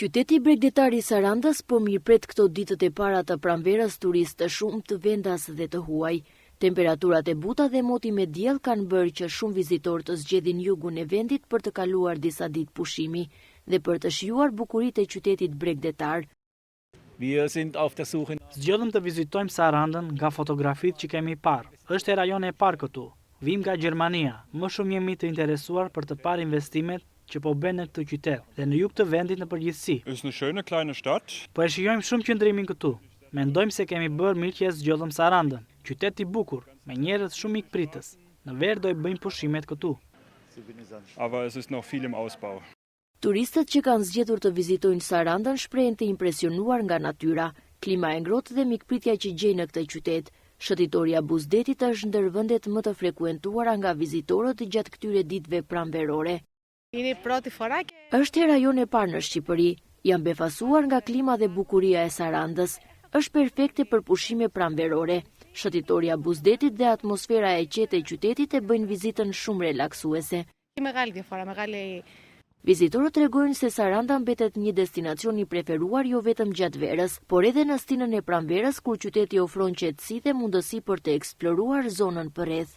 Qyteti bregdetar i Sarandës po mirëpret këto ditët e para të pranverës turistë të shumtë vendas dhe të huaj. Temperaturat e buta dhe moti me diell kanë bërë që shumë vizitorë të zgjedhin jugun e vendit për të kaluar disa ditë pushimi dhe për të shijuar bukuritë e qytetit bregdetar. Wir sind auf der Suche Zgjodhëm të vizitojmë Sarandën nga fotografitë që kemi parë. Është hera jonë e parë këtu. Vijmë nga Gjermania. Më shumë jemi të interesuar për të parë investimet që po bëhen në këtë qytet dhe në jug të vendit në përgjithësi. Ist eine schöne kleine Stadt. Po e shijojmë shumë qëndrimin këtu. Mendojmë se kemi bërë mirë që e zgjodhëm Sarandën. Qytet i bukur, me njerëz shumë mikpritës. Në verë do i bëjmë pushimet këtu. Aber es ist noch viel im Ausbau. Turistët që kanë zgjedhur të vizitojnë Sarandën shprehen të impresionuar nga natyra, klima e ngrohtë dhe mikpritja që gjejnë në këtë qytet. Shëtitoria buzë detit është ndër vendet më të frekuentuara nga vizitorët gjatë këtyre ditëve pranverore. Είναι η πρώτη φορά και Është hera jonë e parë në Shqipëri. Jam befasuar nga klima dhe bukuria e Sarandës. Është perfekte për pushime pranverore. Shëtitoria buzë detit dhe atmosfera e qetë e qytetit e bëjnë vizitën shumë relaksuese. έχει μεγάλη διαφορά, μεγάλη Vizitorët tregojnë se Saranda mbetet një destinacion i preferuar jo vetëm gjatë verës, por edhe në stinën e pranverës kur qyteti ofron qetësi dhe mundësi për të eksploruar zonën përreth.